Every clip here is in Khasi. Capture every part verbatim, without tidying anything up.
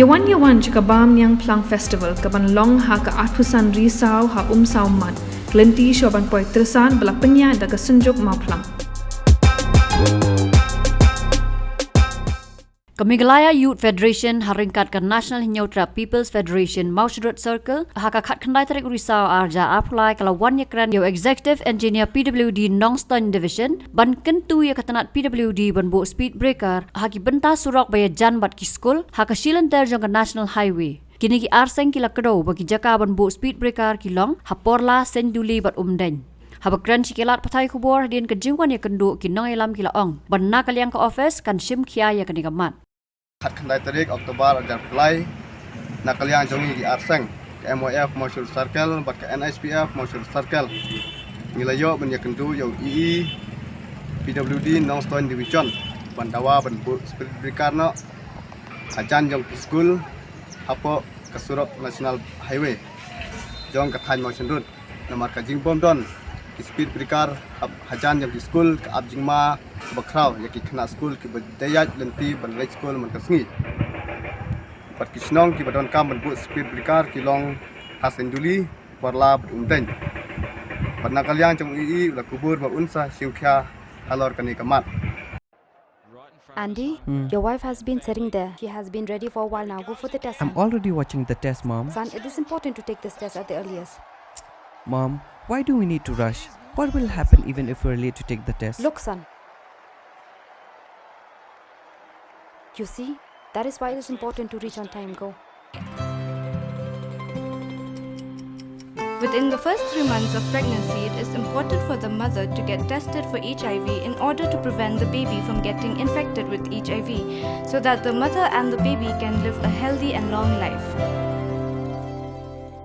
Ïa wan ïa wan sha ka Bam Niang Phlang Festival ka ban long ha ka arphew san Risaw ha Umsaw Mad. Ka lynti shuwa ban poi Tyrsan ba la pynïaid da ka Synjuk Mawphlang. Ka Meghalaya Youth Federation ha ryngkat ka National Hynñiewtrep People's Federation Mawshynrut Circle ha ka khatkhyndai tarik u Risaw arhajar arphew lai ka la wan ïakren ïa u Executive Engineer P W D Nongstoiñ Division ban kyntu ïa ka tnat P W D ban buh speed breaker ha ki bynta surok ba ïajan bad ki skul ha ka shilynter jong ka National Highway. Kine ki ar seng ki la kdew ba ki jaka ban buh speed breaker ki long ha Porla, Seiñduli bad Umdeiñ. Haba kren sha ki lad pathai khubor hadien ka jingwan ïakynduh, ki nongïalam ki la ong ba na ka liang ka office kan shim khia ïa kane ka mat. Khatkhyndai tarik October arhajar arphew lai, na ka liang jong ngi ki ar seng, ka M Y F Mawshynrut Circle bad ka N H P F Mawshynrut Circle, ngi la ïoh ban ïakynduh ïa u E E P W D Nongstoiñ Division ban dawa ban buh speed breaker noh hajan jong ki skul hapoh ka surok National Highway jong ka thaiñ Mawshynrut. Namar ka jingbym don ki speed breaker hap hajan jong ki skul ka ap jingma bakhraw ïa ki khynnah skul kiba dei ïaid lynti ban leit skul man ka sngi. Bad ki shnong kiba donkam ban buh speed breaker ki long ha Seiñduli, Porla bad Umdeiñ. Bad na ka liang jong u E E u la kubur ba un sa shim khia halor kane ka mat. Andy, your wife has been sitting there. She has been ready for a while now. Go for the test, I'm son. Already watching the test, Mom. Son, it is important to take this test at the earliest. Mom, why do we need to rush? What will happen even if we're late to take the test? Look, son. You see, that is why it is important to reach on time. Go. Within the first three months of pregnancy, it is important for the mother to get tested for H I V in order to prevent the baby from getting infected with H I V, so that the mother and the baby can live a healthy and long life.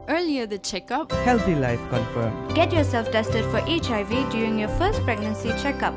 Earlier the checkup, healthy life confirmed. Get yourself tested for H I V during your first pregnancy checkup.